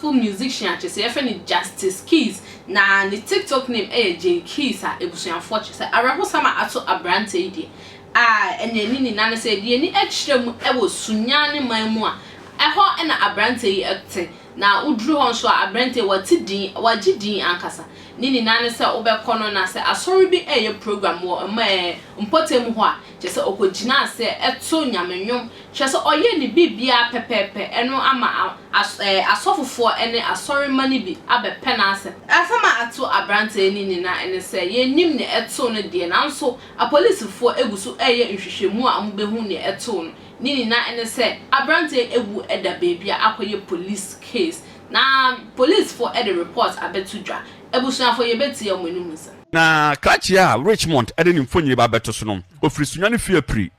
gospel musician a kyerɛ sɛ yɛfrɛ no Justice Keys, na ne TikTok name yɛ Jay Keys a abusuafoɔ kyerɛ sɛ awerɛhosɛm a ato aberanteɛ yi deɛ a ɛnneɛ ne nyinaa ne sɛ yɛde yɛn ani kyerɛ mu wɔ Sunyani man mu a ɛhɔ na aberanteɛ yi te. Na woduru hɔ nso a aberanteɛ yi wate din, wagye din ankasa. Ne nyinaa ne sɛ wobɛkɔ no na sɛ asɔre bi reyɛ program wɔ mma ɛɛ mpɔtam hɔ a, kyerɛ sɛ ɔkɔgyina aseɛ to Nyame nnwom. Kyerɛ sɛ ɔyɛ ne biribiara pɛpɛɛpɛ, ɛno ama as ɛɛ asɔfofoɔ ne asɔremma no bi abɛpɛ n'asɛm. Asɛm a ato aberanteɛ yi no nyinaa ne sɛ yɛnnim nea ɛtoo no deɛ, nanso apolisifoɔ gu so reyɛ nhwehwɛmu a wɔbɛhu nea ɛtoo no. Ne nyinaa ne sɛ aberanteɛ yi awu da baabi a akɔyɛ police case na polisfoɔ de report abɛto dwa. Abusuafoɔ yɛbɛtie wɔn anom nsɛm. Na krakye a Richmond de ne mfonini ba abɛto so no, ɔfiri Sunyani fie apiri.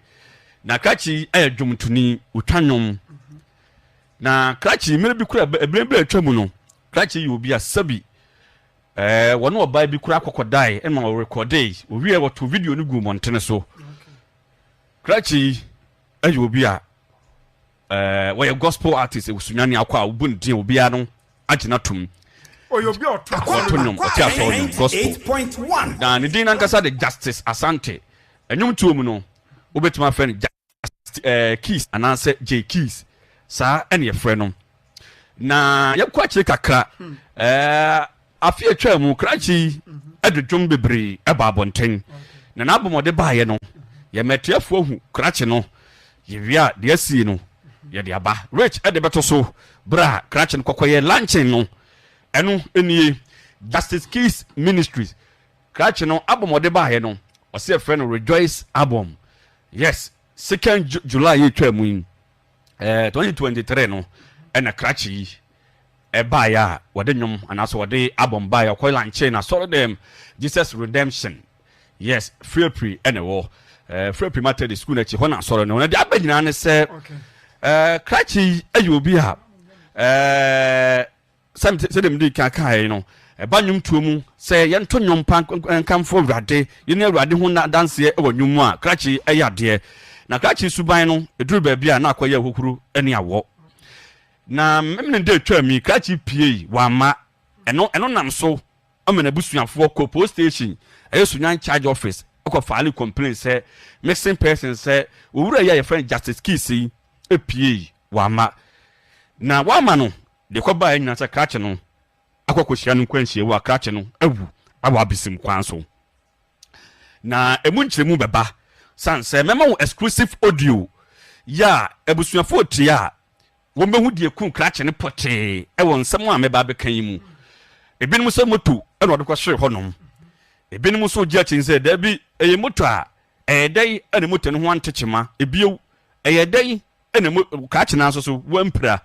Na krakye yi yɛ dwomtoni, ɔtwa nnwom. Na krakye yi, mmerɛ bi kora, mmerɛ bi a atwa mu no, krakye yi yɛ obi a sɛbi ɛɛ wɔne ɔbaa bi kora akɔkɔdae ɛma ɔrekɔdee, owie wɔto video no guu mmɔntene so. Krakye yi yɛ obi a ɛɛ wɔyɛ gospel artist wɔ Sunyani akɔ a wobu ne din obiara no agye no atom. Ɔyɛ obi a ɔto Ɔto nnwom, ɔte asɔre nnwom, gospel. Na ne din nankasa de Justice Asante. Nnwomtoɔ mu no, wobɛtumi afrɛ no Justice ɛɛ Keys anaasɛ Jay Keys. Saa ɛna yɛfrɛ no. Na yɛkɔ akyire kakra, ɛɛ Afe a etwaa mu, krakye yi de dwom bebree baa abɔnten, na n'abom a ɔde baeɛ no, yɛma atiafoɔ ahu krakye no. Yɛwie a, deɛ asie no, yɛde aba. Rich de bɛto so berɛ a krakye no kɔkɔyɛɛ luncheon no. Ɛno nie, Justice Keys Ministries. Krakye no album a ɔde baeɛ no, ɔse yɛfrɛ no Rejoice Album. Yes, second July yi a etwaa mu yi, eh, 2023 no, ɛna krakye yi ɛbaeɛ a wɔde nnwom anaasɛ wɔde album baeɛ ɔkɔ lankyee na asɔre dɛm Jesus Redemption yes Firepiri ɛna ɛwɔ ɛɛ Firepiri Methodist school n'akyi hɔ na asɔre no na deɛ aba nyinaa ne sɛ ɛɛ krakye yi ɛyɛ obi a ɛɛ sɛdeɛ mede kan kaeɛ no ɛba nnwomtoɔ mu sɛ yɛnto nnwom pa nkamfo awurade yɛne awurade ho adanseɛ wɔ nnwom mu a krakye ɛyɛ adeɛ na krakye suban no ɛduru baabi a na akɔyɛ ahohuru ne awɔ Na Memeneda da etwaam yi, krakye piei, wamma. Ɛno ɛno nam so ma n'abusuafoɔ kɔɔ police station, ɛyɛ Sunyani charge office, kɔ file complaint sɛ missing person sɛ owura yi a yɛfrɛ no Justice Keys yi piei, wamma. Na wamma no, deɛ ɛkɔbaeɛ nyinaa sɛ krakye no akɔ akɔhyia no nkwanhyia mu a krakye no awu wɔ abesim kwan so. Na emu nkyerɛmu bɛba sane sɛ mɛma wo exclusive audio yɛ a abusuafoɔ tie a wɔbɛhu deɛ ɛkuu krakye no pɔtee wɔ nsɛm a mɛba abɛka yi mu. Ebinom sɛ moto na ɔde kɔhwee hɔnom. Ebinom nso gye akyi sɛ daabi ɛyɛ moto a ɛyɛ dɛn na moto no ho ante kyema. Ebio ɛyɛ dɛn na krakye no nso so wampira.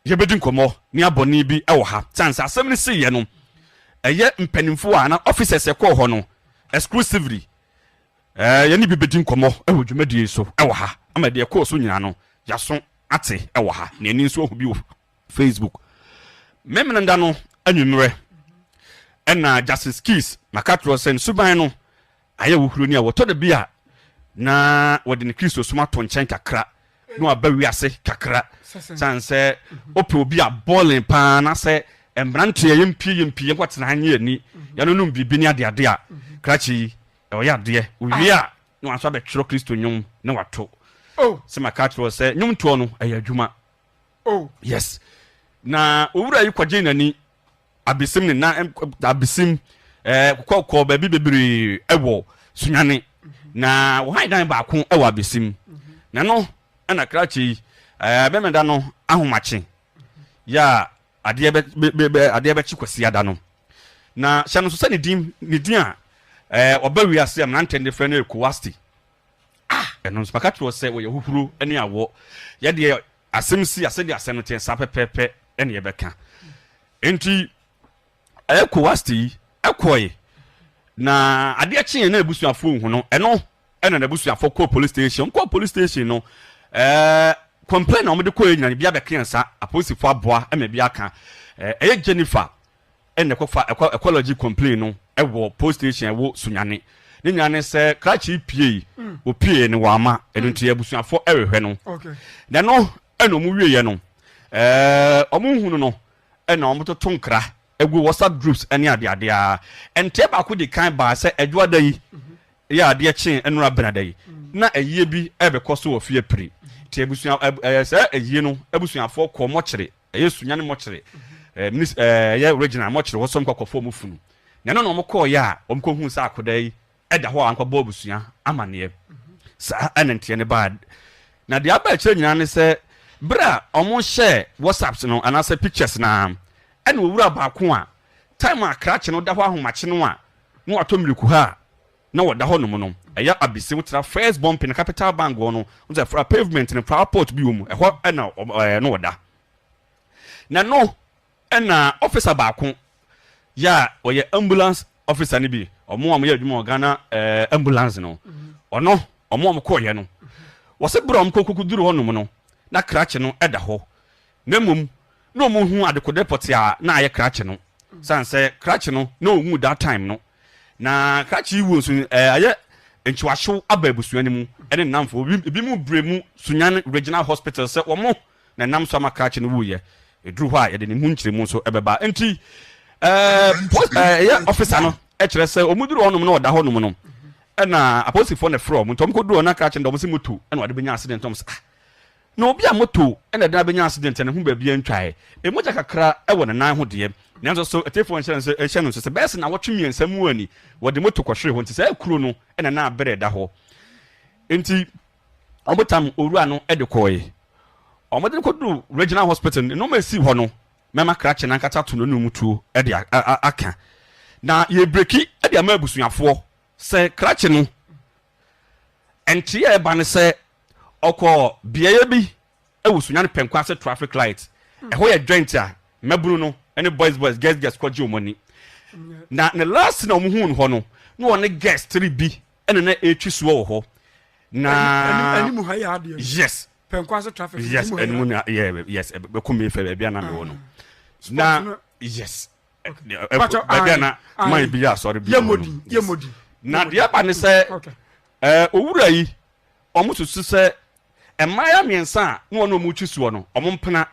Yɛbɛdi nkɔmmɔ ne abɔne bi wɔ ha. Sane sɛ asɛm no siiɛ no, ɛyɛ mpanimfoɔ a na officers ɛkɔɔ hɔ no exclusively. Ɛɛ yɛne bi bɛdi nkɔmmɔ wɔ dwumadie yi so wɔ ha ama deɛ ɛkɔɔ so nyinaa no yɛaso ate wɔ ha na ani nso ahu bi wɔ Facebook. Memeneda no anwummerɛ ɛna Justice Keys maka torɔ sɛ nsuban no Ayɛ wo huroni a wɔtɔ da bi a na wɔde ne Kristosom ato nkyɛn kakra na waba wiase kakra. San sɛ wopɛ obi a bɔɔlen paa na sɛ mmeranteɛ yɛmpie yɛmpie yɛnkɔtena ha nye ani yɛnonom biribi ne adeade a, krakye yi ɔyɛ adeɛ. Owie a na wanso abɛtwerɛ Kristo nnwom na wato. Sɛ maka akyerɛ wo sɛ nnwomtoɔ no ɛyɛ adwuma. Yes. Na owura yi kɔgyee n'ani Abesim ne nan abesim ɛɛ kɔ kɔ baabi bebree ɛwɔ Sunyani na wɔhan dan baako ɛwɔ abesim na no ɛna krakye yi ɛɛ bɛmɛda no ahomakye yɛ a adeɛ bɛ bɛ bɛ adeɛ bɛkye kwasiada no na hyɛ no nso sɛ ne din ne din a ɛɛ ɔba wiase a mmeranteɛ de frɛ no yɛ Kowasti ah ɛno nso maka kyerɛ sɛ wɔyɛ huhuro ne awɔ yɛdeɛ Asɛm si a, sɛdeɛ asɛm no teɛ saa pɛpɛɛpɛ na yɛbɛka. Enti ɛkɔ Wasti yi kɔe, na adeɛ kyeeɛ na abusuafoɔ nhu no, ɛno ɛna n'abusuafoɔ kɔɔ police station. Wɔkɔɔ police station no, ɛɛ complain na wɔde kɔɛ nyina bi abɛka yɛn nsa, apolisifoɔ aboa ma bi aka. Ɛyɛ Jennifer ɛna ɛkɔfa ɛkɔ ɛkɔlɔgye complain no ɛwɔ police station ɛwɔ Sunyani. Ne nyinaa ne sɛ krakye pie, opie no wama, ɛno nti abusuafoɔ ɛrehwɛ no. Na ɛno ɛna wɔn wieɛ no, ɛɛ wɔn hunu no. Ɛna wɔtoto nkra gu WhatsApp groups ne adeade ara. Nteɛ baako di kan baa sɛ Adwoada yi yɛ adeɛ kyee nnora Benada yi, na ayie bi rebɛkɔ so wɔ fie piri. Nti abusua ɛɛ saa ayie no abusuafoɔ kɔɔ mɔkyere, ɛyɛ Sunyani mɔkyere, ɛɛ minis ɛɛ ɛyɛ regional mɔkyere hɔ sɛ wɔnkɔ akɔfa wɔn funu. Na ɛno na wɔkɔeɛ a wɔkɔhuu sɛ akwadaa yi da hɔ a ankɔbɔ abusua amanneɛ. Saa na nteɛ no baa. Na deɛ aba akyire nyinaa ne sɛ, berɛ a wɔhyɛɛ WhatsApps no anaasɛ pictures no ara, ɛna owura baako a time a krakye no da hɔ ahomakye no a na watɔ mmirikuha a na wɔda hɔ nom no, ɛyɛ abisi, wotra First Bumping no, Capital Bank hɔ no, wohu sɛ fra pavement no, flower pot bi wɔ mu, ɛhɔ na na wɔda. Na ɛno Ɛna officer baako yɛ a ɔyɛ ambulance officer no bi, ɔmo a wɔyɛ adwuma wɔ Ghana eh, ambulance no, ɔno ɔmo a wɔkɔɔyɛ no, wɔse berɛ a wɔn kɔkɔ duru hɔ nom no, na krakye no da hɔ, na mmom na wɔn hu adekodeɛ pɔtee a na ayɛ krakye no, sane sɛ krakye no na ɔnwu that time no, na krakye yi wuo nso eh, ayɛ nkyewahyew aba abusua no mu ɛne nnamfo, ebi mu brɛ mu Sunyani Regional Hospital sɛ wɔn na ɛnam so ama krakye no wuiɛ. Ɛduru hɔ a, yɛde ne mu nkyerɛmu nso bɛba. Enti, ɛyɛ ɔfisa no kyerɛ sɛ wɔduru hɔnom na ɔda hɔnom no, ɛna apolisifoɔ na ɛfrɛ wɔn. Nti wɔkɔduru hɔ na krakye no deɛ wɔn sɛ moto ɛna wɔde bɛnya accident. Wɔn sɛ ah, na obi a moto ɛna ɛde no abɛnya accident ɛna ho baabi antwaeɛ. Mogya kakra ɛwɔ ne nan ho deɛ, nanso so atiefoɔ nhyɛ no nso nhyɛ no nso sɛ bɛyɛ sɛ nnawɔtwe mmiɛnsa mu ani wɔde moto kɔhwere hɔ. Nti saa kuro no ɛna na aberɛ da hɔ. Nti Wɔtam owura no de kɔe. Wɔde no kɔduruu Regional Hospital no, nneɛma a esii hɔ no, mɛma krakye no ankasa ato n'anom tuo de aka. Na yɛrebreki de ama abusuafoɔ sɛ krakye no, nteɛ a ɛba ne sɛ ɔkɔɔ beaeɛ bi wɔ Sunyani Pɛnkɔ ase traffic light. Ɛhɔ yɛ joint a mmabunu no ne boys boys, girls girls kɔgye wɔn ani. Na ne last na wɔhuu no hɔ no, na ɔne girls three bi ɛna na ɛretwi soɔ wɔ hɔ na anim ha yɛ adeɛ yes pɛnkɔ traffic yes ɛnimu na yɛ yes bɛkɔ mi fɛ baabi a na mewɔ no ah. na yes baabi a na man bi yɛ asɔre bi wɔ no na deɛ aba ne sɛ ɛɛ owura yi wɔn susu sɛ mmaaya mmiɛnsa a na wɔn a wɔretwi soɔ no wɔn mpena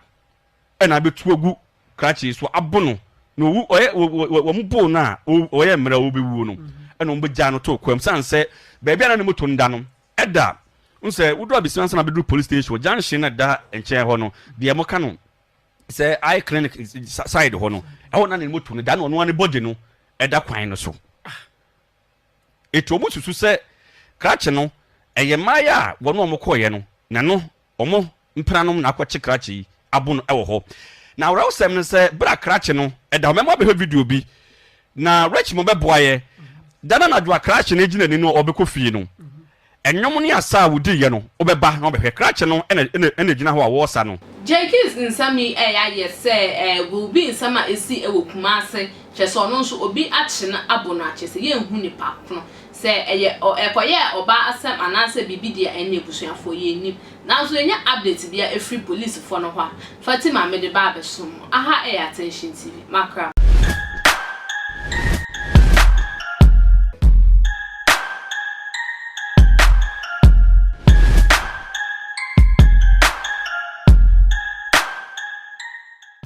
na abetu agu krakye yi so abo no na owu ɔyɛ wɔn boo no a ɔyɛ mmerɛ a ɔbɛwuo no ɛna wɔn bɛgyaa no too kwam san sɛ baabi a na ne moto no da no ɛda n sɛ wodu abɛsi ansa na abɛduru police station junction na ɛda nkyɛn hɔ no deɛ moka no sɛ eye clinic side hɔ no ɛhɔ na ne moto no da na ɔno ara ne body no ɛda kwan no so. Enti wɔsusu sɛ krakye no, ɛyɛ mmaeɛ a wɔne wɔn kɔeɛ no, na ɛno wɔn mpenanom na akɔkye krakye yi abo no wɔ hɔ. Na awerɛhosɛm ne sɛ, berɛ a krakye no da hɔ, mɛma wabɛhwɛ video bi, na Rich mo bɛboa yɛ. Da no anadwo a krakye no gyina ani no a ɔrebɛkɔ fie no, Nnwom ne asa a wodiiɛ no, wobɛba na wabɛhwɛ. Krakye no na na ɛgyina hɔ a wɔresa no. Jenkins nsɛm yi ɛyɛ ayɛ sɛ ɛɛ will be nsɛm a esi wɔ Kumase kyerɛ sɛ ɔno nso obi akye no abo no a kyerɛ sɛ yɛnhu nipa kono sɛ ɛyɛ ɔ ɛkɔyɛɛ ɔbaa asɛm anaasɛ biribi deɛ ɛnne abusuafoɔ yɛnnim nanso yɛnya update biara ɛfiri policefoɔ no hɔ a Fatima mede ba abɛsom mo aha ɛyɛ Attention TV makra.